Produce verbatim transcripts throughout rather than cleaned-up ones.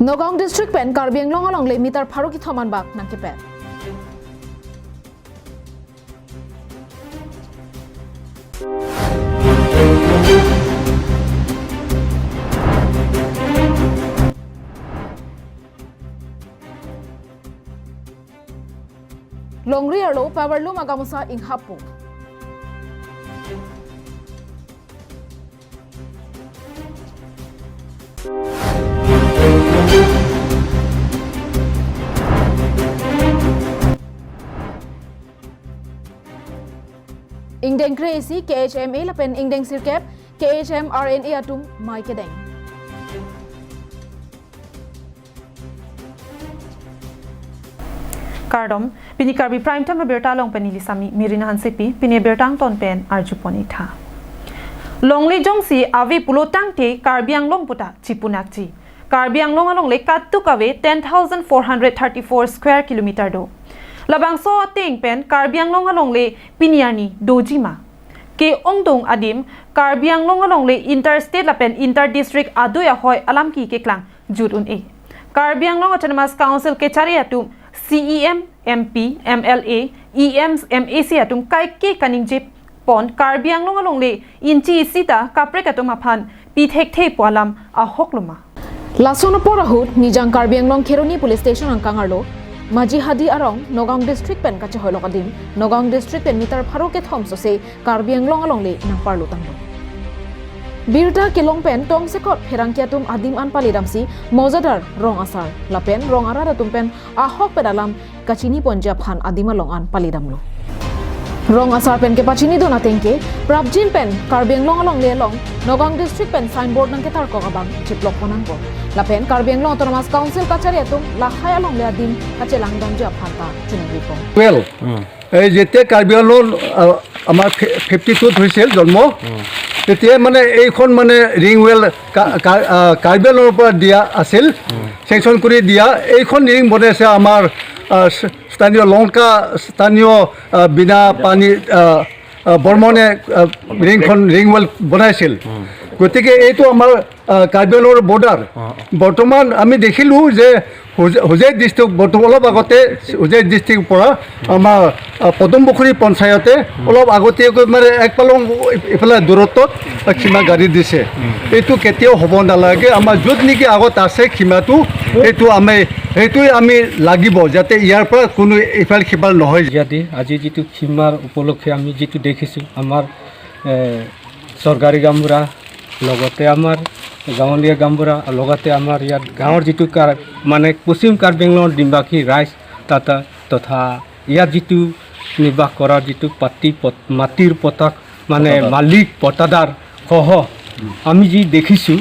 Nagaon district pen Karbi Anglong alongle meter pharo kethom anbak nangkepet. Longri arlo power loom agamusa inghappo. Ingdeng kre-isi K H M A lapen ingdeng sirkep K H M R N A atum mei kedeng. Kardom, pini Karbi Prime Time abirta along pen neli Sami Mirina Hansepi, pini abirta angton pen arjupon-ik tha. Longle jongsi ave pulo tangte Karbi Anglong puta chipunakji. Karbi Anglong alongle katuk ave ten thousand four hundred thirty-four square kilometer do. Labangso ateng pen Karbi Anglong alongle pini arni doji ma? Ke-ongdung adim Karbi Anglong alongle interstate lapen interdistrict adui ahoi alam ke keklang jut un-e. Karbi Anglong Autonomous Council kachari atum C E M, M P, M L A, E M, M A C atum kaike kaningje pon Karbi Anglong alongle inchi isi ta kaprek atum aphan pi thekthe pu alam ahok lo ma? Lason apor ahut Nijang Karbi Anglong Kheroni Police Station angkang arlo Majihadi arong Nagaon district pen kachehoilok adim Nagaon district pen meter pharo kethom sose Karbi Anglong alongle nangparlo tanglo. Birta kelong pen tongsekot pherangke atum adim an palidamsi mojadar rong asar lapen rong arat atum pen ahok pen alam kachiniponji aphan adim along an palidamlo. Rong asar pen kepachinidun ateng ke prapjin pen Karbi Anglong alongle along Nagaon district pen signboard nangketarkok abang chiplok pon nangpo. Lapen Karbi Anglong Autonomous Council kachari atum lahai alongle adim kachelangdamji aphan ta chuningri pon. Well, এই যেতিয়া কাৰ্বি আংলং আহ, আমাৰ ফিফটি টুত হৈছিল জন্ম, তেতিয়া মানে এইখন মানে ৰিং ৱেল কা- কা- আহ, কাৰ্বি আংলঙৰ পৰা দিয়া আছিল, চেংচন কৰি দিয়া। এইখন ৰিং বনাইছে আমাৰ আহ, স- স্থানীয় লংকা, স্থানীয় আহ, বিনা পানী আহ, আহ, বৰ্মনে আহ, ৰিংখন ৰিং ৱেল বনাইছিল। গতিকে এইটো আমাৰ আহ, কাৰ্বি আংলঙৰ বৰ্ডাৰ। বৰ্তমান আমি দেখিলো যে হোজাই- হোজাই ডিষ্ট্ৰিক্ট বৰ্তমান অলপ আগতে হোজাই ডিষ্ট্ৰিক্ট পৰা আমাৰ আহ, পদুমপুখুৰী পঞ্চায়তে অলপ আগতীয়াকৈ মানে এক পালং ইফালে দূৰত্বত সীমা গাড়ী দিছে। এইটো কেতিয়াও হ'ব নালাগে। আমাৰ য'ত নেকি আগত আছে সীমাটো, সেইটো আমি সেইটোৱে আমি লাগিব যাতে ইয়াৰ পৰা কোনো ইফাল সিফাল নহয়। ইয়াতে আজি যিটো সীমাৰ উপলক্ষে আমি যিটো দেখিছোঁ আমাৰ এ, চৰকাৰী গাঁওবুঢ়া লগতে আমাৰ গাঁৱলীয়া গাঁওবুঢ়া লগতে আমাৰ ইয়াত গাঁৱৰ যিটো কাৰ মানে পশ্চিম কাৰ্বি আংলঙৰ ডিমাসী ৰাইজ তথা তথা ইয়াত যিটো নিবাস কৰাৰ যিটো পাতি পত- মাটিৰ পতাক মানে মালিক পটাদাৰ সহ আমি যি দেখিছোঁ।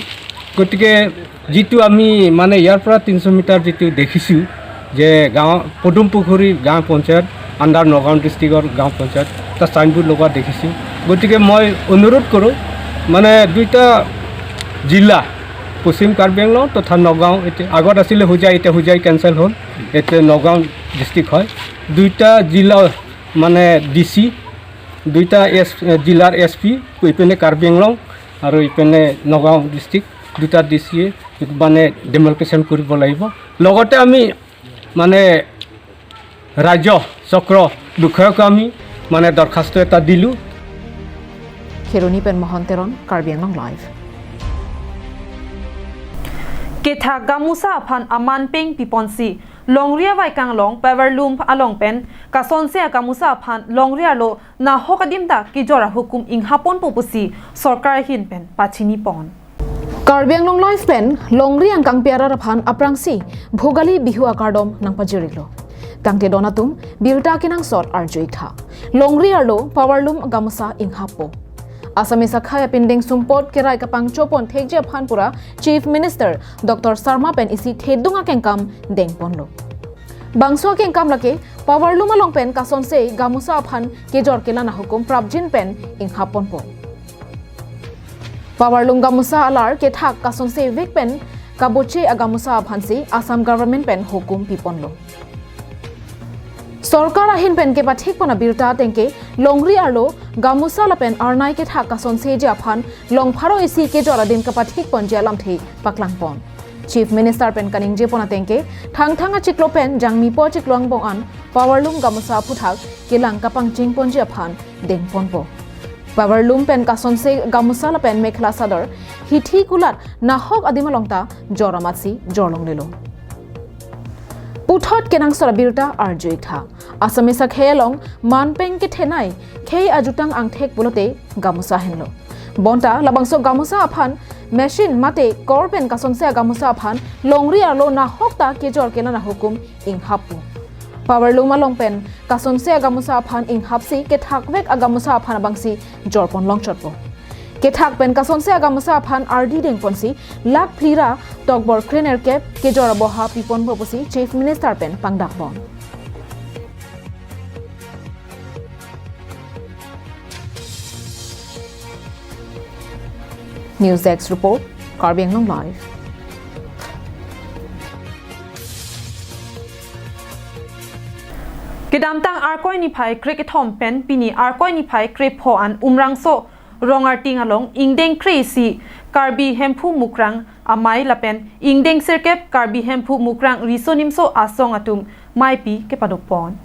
গতিকে যিটো আমি মানে ইয়াৰ পৰা তিনিশ মিটাৰ যিটো দেখিছোঁ যে গাঁও পদুম পুখুৰী গাঁও পঞ্চায়ত আণ্ডাৰ নগাঁও ডিষ্ট্ৰিক্টৰ গাঁও পঞ্চায়ত তাত চাইনবোৰ্ড লগোৱা দেখিছোঁ। গতিকে মই অনুৰোধ কৰোঁ মানে দুইটা জিলা পশ্চিম কাৰ্বি আংলং তথা নগাঁও এতিয়া আগত আছিলে হোজাই, এতিয়া হোজাই কেঞ্চেল হ'ল, এতিয়া নগাঁও ডিষ্ট্ৰিক্ট হয়। দুইটা জিলা মানে ডি চি দুইটা এছ জিলাৰ এছ পি ইপিনে কাৰ্বি আংলং আৰু ইপিনে নগাঁও ডিষ্ট্ৰিক্ট দুটা ডি চিয়ে মানে ডিমাৰ্কেশ্যন কৰিব লাগিব। লগতে আমি মানে ৰাজ্য চক্ৰ বিষয়কো আমি মানে দৰখাস্ত এটা দিলোঁ। Kheroni pen Mohon Teron, Karbi Anglong Live. Kethak gamusa aphan aman peng piponsi Longri avaikang along power loom along pen kasonse agamusa aphan Longri arlo nahok adim ta kejor ahukum inghaponpo pusi sorkar ahin pen pachinipon. Karbi Anglong Live pen Longri angkang piarar aphan aphrangsi Bhogali Bihu akardom nangpajirilo. Tangte don atum birta kenangsot arju-ik tha. Longri arlo power loom gamusa inghapo. Assamese akhai apindeng sumpot kerai kapangchopon thekji aphan pura Chief Minister Doctor Sarma pen isi thedung akengkam dengponlo. Bangso akengkam lake power loom along pen kasonse gamusa aphan kejor kelang ahukum prapjin pen inghaponpo. Power loom gamusa alar kethak kasonse vek pen kaboche agamusa aphansi Assam government pen hukum piponlo. Sorkar ahin pen kepathikpon abirta atengke Longri arlo gamusa lapen arnai kethak kasonseji aphan long pharo isi kejor adim kapathikponji alamthe paklangpon. Chief Minister pen kaningje pon ateng ke, Thangthang achiklo pen Jangmipo achiklo angbong an Powerloom gamusa aphuthak kelang kapangcheng ponji aphan dengponpo. Powerloom pen kasonse gamusa lapen mekhela sador hithi kulat nahok adim along ta jor amatsi jorlonglelo. Puthot kenangsot abirta arju-ik tha. Assamese akhei along manpeng kethenei khei ajutang angthek pulote gamusa henlo. Bonta labangso gamusa aphan machine mate kor pen kasonse agamusa aphan longri arlo nahok ta kejor kelang ahukum inghappo. Powerloom along pen kasonse agamusa aphan inghapsi kethakvek agamusa aphan abangsi jorpon longchotpo. Kethak pen kasonse agamusa aphan ardi dengponsi lakh phli ra tokbor krenerkep kejor aboha piponpo pusi Chief Minister pen pangdakpon. News Desk Report, Karbi Anglong Live. Kedamtang Arkoi niphai krekethom pen pini Arkoi niphai krepho an Umrangso Rongarting along ingdeng kre-isi Karbi Hemphu Mukrang Amei lapen ingdeng sirkep Karbi Hemphu Mukrang Riso Nimso Asong atum maipi kepadokpon.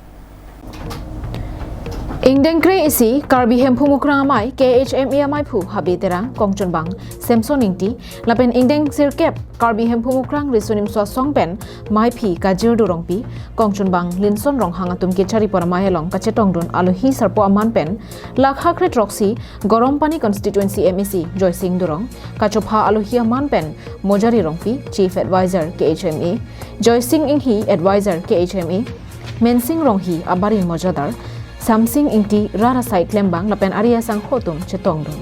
Ingdeng kre-isi Karbi Hemphu Mukrang Amei K H M A amaiphu Habe Terang, kongchunbang Samson Ingti lapen ingdeng sirkep Karbi Hemphu Mukrang Riso Nimso Asong pen maiphi Kajirdu Rongpi, kongchunbang Linson Ronghang atum kecharipon amei along kachetongdun alohi sarpo aman pen lakha kre throksi Gorompani Constituency M A C Joysing Durong, kachopha alohi aman pen Mojari Rongpi, Chief Advisor K H M A, Joysing Inghi, Advisor K H M A, Mensing Ronghi, abarim mojadar, Samsing Ingti, rat asai klembang lapen ari asangho atum chetongdun.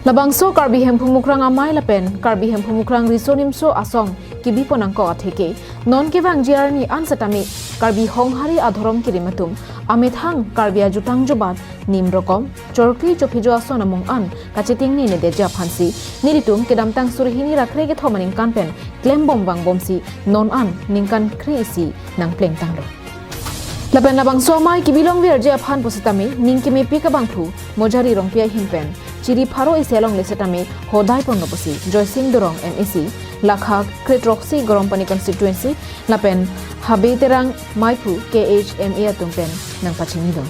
Labangso Karbi Hemphu Mukrang Amei lapen Karbi Hemphu Mukrang Riso Nimso Asong kebipon angko atheke, non kevangji arni an setame Karbi Honghari adhorom kerim atum amethang Karbi ajutang jubat, nim rokom, chorkli chophijo ason amung an kachetingnedetji aphansi nelitum kedamtang suri hini ra krekethom aningkan pen klembom vangbomsi non an ningkan kre-isi nangplengtanglo. Lapen labangso amei kebilong verji aphan pusitame ning kemepi abangphu Mojari Rongpi ahin pen chiri pharo isi alongle setame hodai ponlo pusi Joysing Durong M A C, lakha kre throksi Gorompani Constituency lapen Habe Terang maiphu K H M A atum pen nangpachinidun.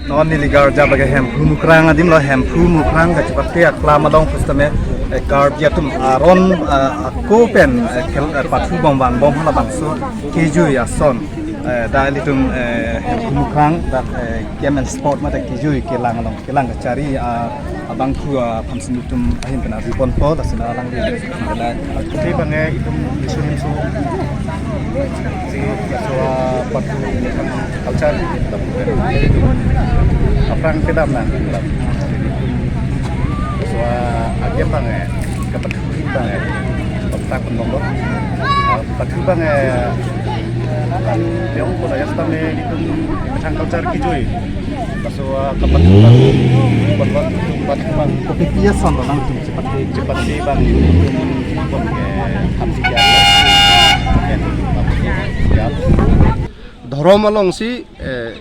Non neli garja bagi Hemphu Mukrang adim lo, Hemphu Mukrang kachepate aklam along pusitame, eh, Karbi atum aron, eh, ako pen, eh, kel-, eh, pathubom vangbom halabangso kejui ason, eh, dak ilitum, eh, Hemphu Mukrang dak, eh, game and sport mate kejui kelang along, kelang kachari, ah, abangphu, ah, aphansi nelitum ahin pen arjuponpo, lasi nang alang di. Jadi bang, eh, itum Riso Nimso si ketua pathu culture, aphrang kedam nang. Ketua agiam bang, eh, kepathu bang, eh, pathu bang, eh, kan yang kota yang setame itum methang culture kejui. Laso, ah, kepathu bang, buat buat pathu bang. Kopi pia son bang itum chepate, chepate bang itum, itum ke hamsi ya. Oke, ya. Dhorom alongsi, eh,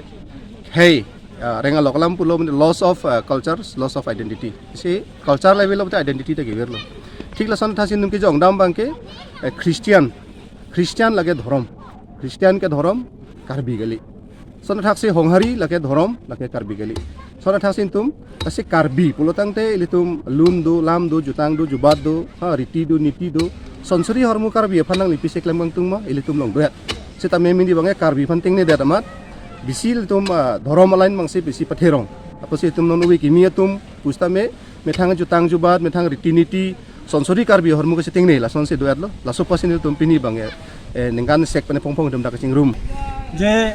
khei, ah, reng alok alam pulo mane loss of, ah, cultures, loss of identity. Si culture level of the identity ta keverlo. Thik lason athasi nelitum kejongdam bang ke, eh, Christian, Christian lake dhorom, Christian ke dhorom, Karbi kali. Lason athaksi Honghari lake dhorom, lake Karbi kali. Lason athaksi itum, asi Karbi pulotangte ilitum lun do, lam do, jutang do, jubat do, ha, riti do, niti do. Sonsori ahormu Karbi aphan nanglipi si klem kangtung ma, ilitum along do-et. Setame mini bang, eh, Karbi aphan tengne det amat, bisi ilitum, ah, dhorom along bangsi bisi patherong. Apotsi itum non uwi kimi atum pusitame methang jutang jubat, methang riti niti, sonsori Karbi ahormu kachitengne, lasonsi do-etlo. Laso apotsi nelitum pini bang, eh, eh, ningkan sek pen phongphong itum dak kachingrum. Je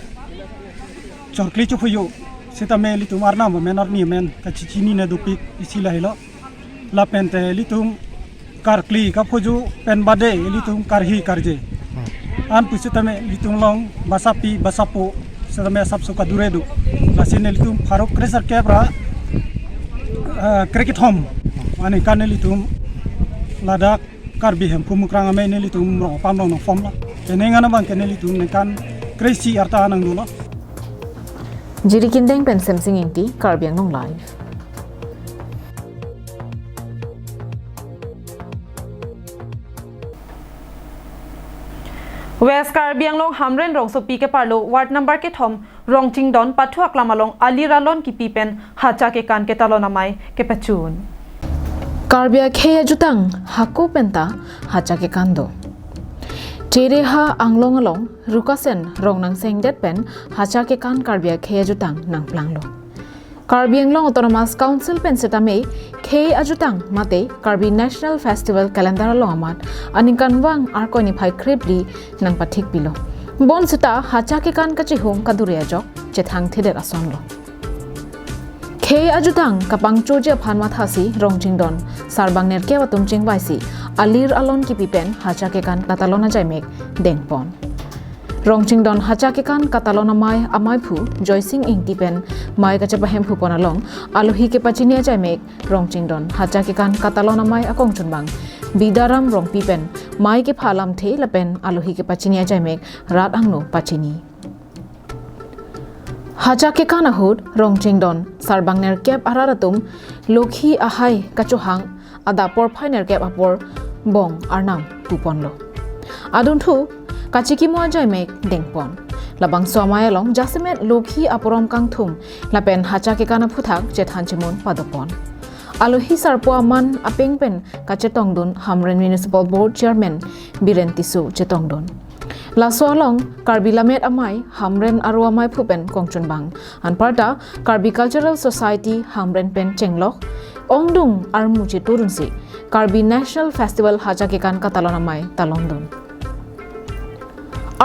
chorkli chophujo setame ilitum arnam amen arni amen kachechinine dopik isi lahelo. Lapente ilitum karkli kaphujo pen bade ilitum karhi karje. An pusitame ilitum along basapi basapo setame asapso kadure do. Lasi nelitum pharo kre sirkep ra, eh, krekethom aningkan nelitum ladak Karbi Hemphu Mukrang Amei nelitum rong pam rong nang form lo. Penang ana bang ke nelitum ningkan kre-isi arta nang dolo. Jirikindeng pen Semsing Ingti, Karbi Anglong Live. West Karbi Anglong Hamren rongsopi keparlo ward number kethom Rongchingdon pathu aklam along alir alon kipi pen hacha kekan ketalon amei kepachun. Karbi akhei ajutang hako penta hacha kekan do. Chereha anglong along Rukasen rong nangsengdet pen hacha kekan Karbi akhei ajutang nangplanglo. Karbi Anglong Autonomous Council pen setame khei ajutang mate Karbi National Festival Calendar along amat aningkanvang Arkoi niphai krepli nangpathikpilo. Bonseta hacha kekan kachihung kadure ajok chethangthedet asonlo. Khei ajutang kapangchoji aphan mathasi Rongchingdon sarbang nerkep atum chingvaisi alir alon kipi pen hacha kekan katalon ajaimek dengpon. Rongchingdon hacha kekan katalon amei ameiphu Joysing Ingti pen mei kachepahemphu pon along alohi kepachini ajaimek Rongchingdon hacha kekan katalon amei akongchunbang Bidaram Rongpi pen mei kepha alamthe lapen alohi kepachini ajaimek rat angno pachini. Hacha kekan ahut Rongchingdon sarbang nerkep arat atum lokhi ahai kachohang adap porphai nerkep apor bong arnam puponlo. Adunthu kachikimo ajaimek dengpon. Labangso amei along jasemet lokhi aporom kangthum lapen hacha kekan aphuthak chethan chimun padopon. Alohi sarpo aman apeng pen kachetongdun Hamren Municipal Board Chairman Biren Tisso chetongdun. Laso along Karbi Lammet Amei Hamren aro ameiphu pen kongchunbang. Anparta Karbi Cultural Society Hamren pen chenglok ongdung armu cheturunsi Karbi National Festival hacha kekan katalon amei talondun.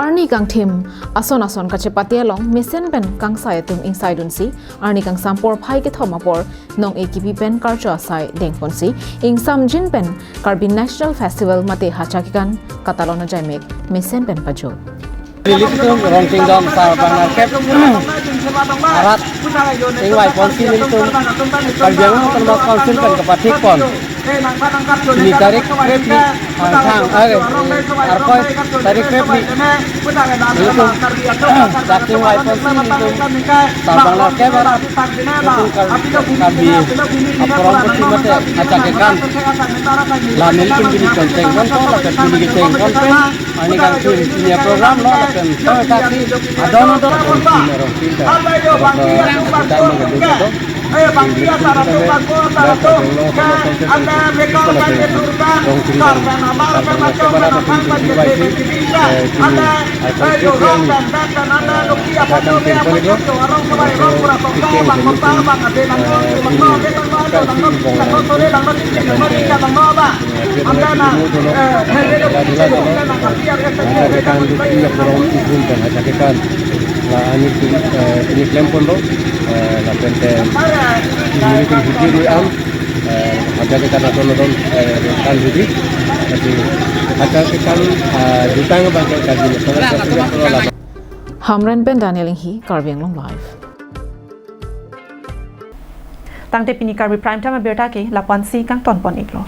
Arni kangthim ason ason kachepate along mesen pen kangsai atum ingsaidunsi arni kangsam porphai kethom apor nong-e kipi pen karcho asai dengponsi ingsamjin pen Karbi National Festival mate hacha kekan katalon ajaimek mesen pen pajo. Nelitum Rongchingdon sarbang nerkep arat ingvaiponsi nelitum Karbi Anglong Autonomous Council pen kapathikpon pini tarik krepli angthang, eh, Arkoi tarik krepli nelitum dak ingvaiponsi nelitum sarbang nerkep arat nelitum Kar-, Karbi aporom pusi mate hacha kekan la nelitum pini kechengponpo lapen pini kechengpon pen arni kangthim pini aprogram lo lapen tangtasi adon adon adon pini arong pinta abang kita mengadu to. Hacha kekan, eh, pini klemponlo, eh, lapen te, pini pen hidi rui am, eh, hacha kekan aton aton, eh, kan hidi, tapi hacha kekan, eh, jutang abangke kan hidi, kalau saya tidak perlu lah. Hamren pen Daniel Inghi, Karbi Anglong Live. Tangte pini Karbi Prime Time abirta ke lapu-ansi kangtonpon-iklo.